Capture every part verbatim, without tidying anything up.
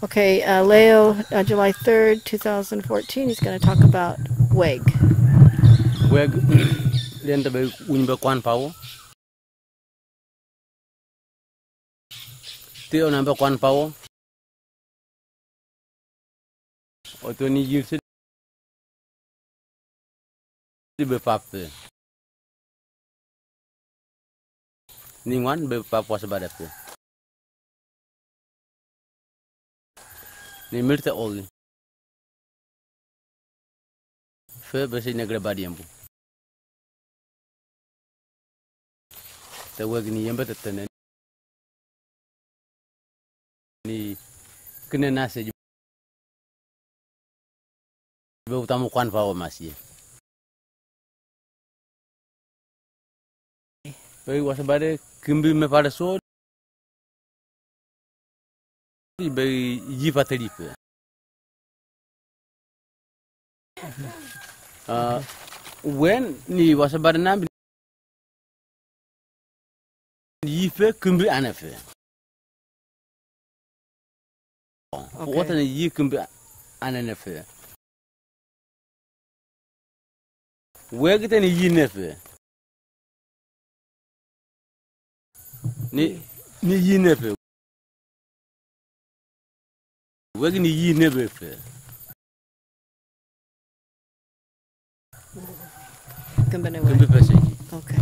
Okay, uh, Leo, uh, July third, two thousand fourteen, he's going to talk about weg. Weg, lente be winy be kwan pawo. Ti ona be kwan pawo. Oto ni yir se di be pap pe. Ni ngwan be pap was ba de pe. Ni mirte ogi. Fe be se negre badi embu. Te wegi ni yembe te tene. Ni kine na se be utamu kwan fa o masie. Be was ba de kimbi me fa de so. Be yi fa te lipe. Ah, wen ni was ba de nambi yi fe kimbi ane fe. Okay. Wota ni yi kimbi ane ne fe. Wegi te ni yi ne fe. Ni, ni yi ne fe. Wegi ni yi ne be fe. Kimbi ne wegi. Kimbi pe se. Okay.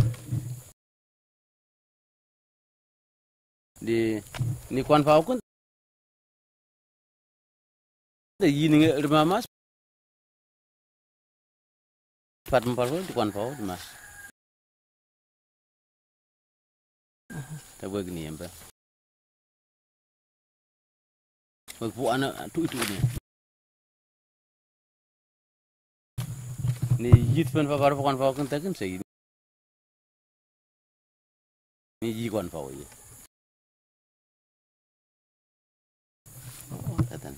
Di, ni kwan fa okun. Di yi ni nge rima mas. Pat mo parfo di kwan pao di mas. Te wegi ni embe. Wegi pu ana tu itu ni. Ni yit pen fa parfo kwan pao ken tekin se. Ni yi kwan pao yi. Tatan.